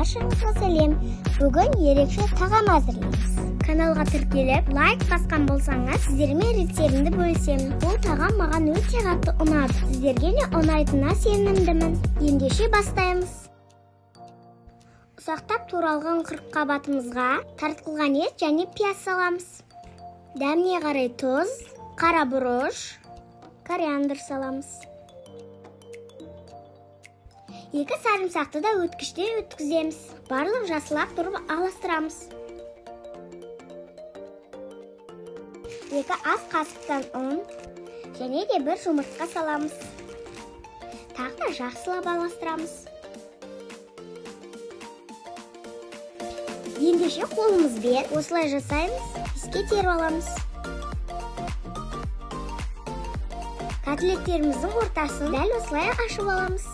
Баршаңызға сәлем. Бүгін ерекше тағам әзірлейміз. Каналға тіркеліп, лайк басқан болсаңыз, сіздермен рецептімді бөлісемін. Бұл тағам маған өте қатты ұнады. Сіздерге де ұнайтынына сенімдімін. Ендеше бастаймыз. Ұсақтап туралған қырыққабатымызға тартылған ет және пияз саламыз. Дәміне қарай тұз, қара бұрыш, кориандр саламыз. Екі сарымсақты да өткіште өткіземіз. Барлық жақсылап тұрып араластырамыз. 2 ас қасықтан ұн және де 1 жұмыртқа саламыз. Тағы да жақсылап араластырамыз. Ендеше қолымызбен осылай жасаймыз, піске теріп аламыз. Котлеттеріміздің ортасын дәл осылай ашып аламыз.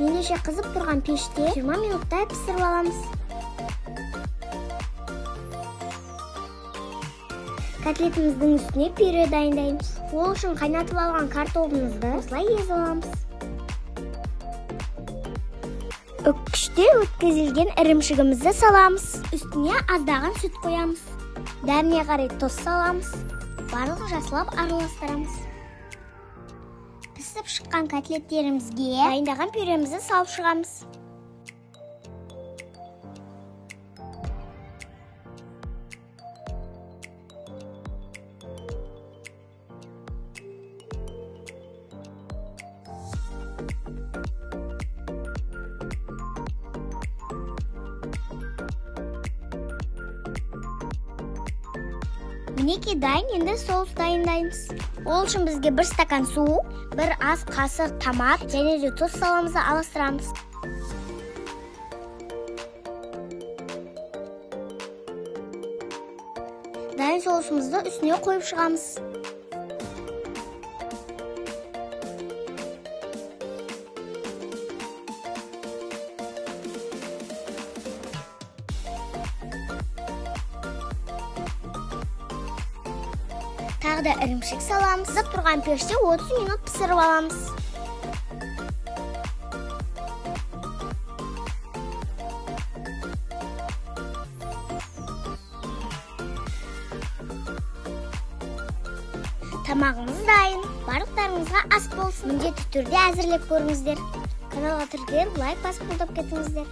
Ендеше қызып тұрған пеште 20 минуттай пісіріп аламыз. Котлетіміздің үстіне пюре дайындаймыз. Ол үшін қайнатып алған картобымызды осылай езіп аламыз. Үккіште өткізілген ірімшігімізді саламыз. Үстіне аздаған сүт қоямыз. Дәміне қарай тұз саламыз. Барлығын жақсылап араластырамыз. Пісіп шыққан котлеттерімізге дайындаған пюремізді салып шығамыз. Мінекей дайын, енді соус дайындаймыз. Ол үшін бізге 1 стакан су, 1 ас қасық томат және де тұз саламыз, араластырамыз. Дайын соусымызды үстіне қойып шығамыз. Тағы да ірімшік саламыз. Қызып тұрған пеште 30 минут пісіріп аламыз. Тамағымыз дайын. Барлықтарыңызға ас болсын. Міндетті түрде әзірлеп көріңіздер. Каналға тіркеліп, лайк басып қолдап кетіңіздер.